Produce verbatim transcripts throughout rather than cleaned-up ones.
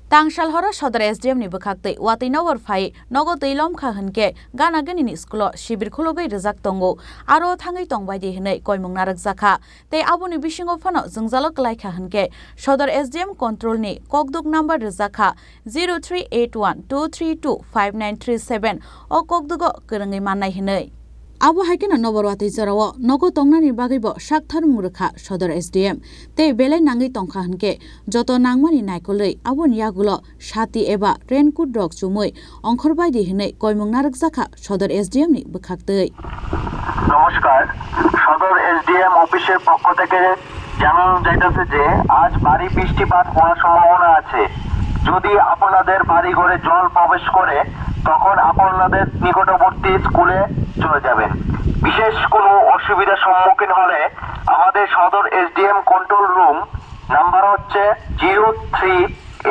Tangsal horo Sodor S D M ni bwkhaktwi watwi nobor phai nogo twi lomkha hwnkhe gana ganini school o sibir khulugwi rwjak tongo, aro thangwi tongbaidi hwnwi koimung narwkjakha. Tei aboni bisingo phano jwngjalo kwlaikha hwnkhe Sodor S D M control ni kokduk number rwjakha zero three eight one two three two five nine three seven o kokdugo kwrwngwi mannai hwnwi. Abo hai kheno nobor watwi jorao nogo tongnani bagwibo sak tharmung rwkha Sodor S D M, tei belai nangwi tongkha hwnkhe joto nangmani naikolwi aboni yagulo sati eba raincoat rok chumui ongkhorbaidi hwnwi koimung narwkjakha Sodor S D M ni bwkhaktwi. নমস্কার। সদর এসডিএম অফিসের পক্ষ থেকে জানানো যাইতেছে যে আজ ভারী বৃষ্টিপাত হওয়ার সম্ভাবনা আছে। যদি আপনাদের বাড়িঘরে জল প্রবেশ করে, তখন আপনাদের নিকটবর্তী স্কুলে চলে যাবেন। বিশেষ কোনো অসুবিধার সম্মুখীন হলে আমাদের সদর এসডিএম কন্ট্রোল রুম নাম্বার হচ্ছে zero three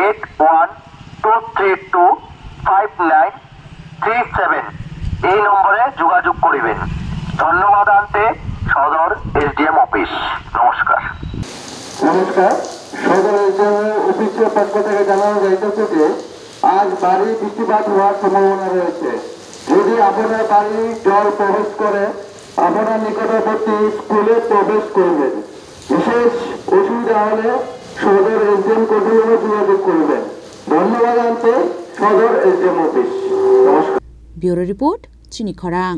eight one two three two five nine three seven, এই নম্বরে যোগাযোগ করিবেন। ধন্যবাদ আনতে সদর এসডিএম অফিস। নমস্কার। নমস্কার। সদর এসডিএম অফিসের পক্ষ থেকে জানানো যাইতেছে যে আজ ভারী বৃষ্টিপাত হওয়ার সম্ভাবনা রয়েছে। যদি আপনার বাড়ি জল প্রবেশ করে, আপনারা নিকটবর্তী স্কুলে প্রবেশ করবেন। বিশেষ অসুবিধা হলে সদর এসডিএম কন্ট্রোল রুমে যোগাযোগ করবেন। ধন্যবাদ আনতে সদর এসডিএম অফিস। নমস্কার। Bureau report, Chini Khorang.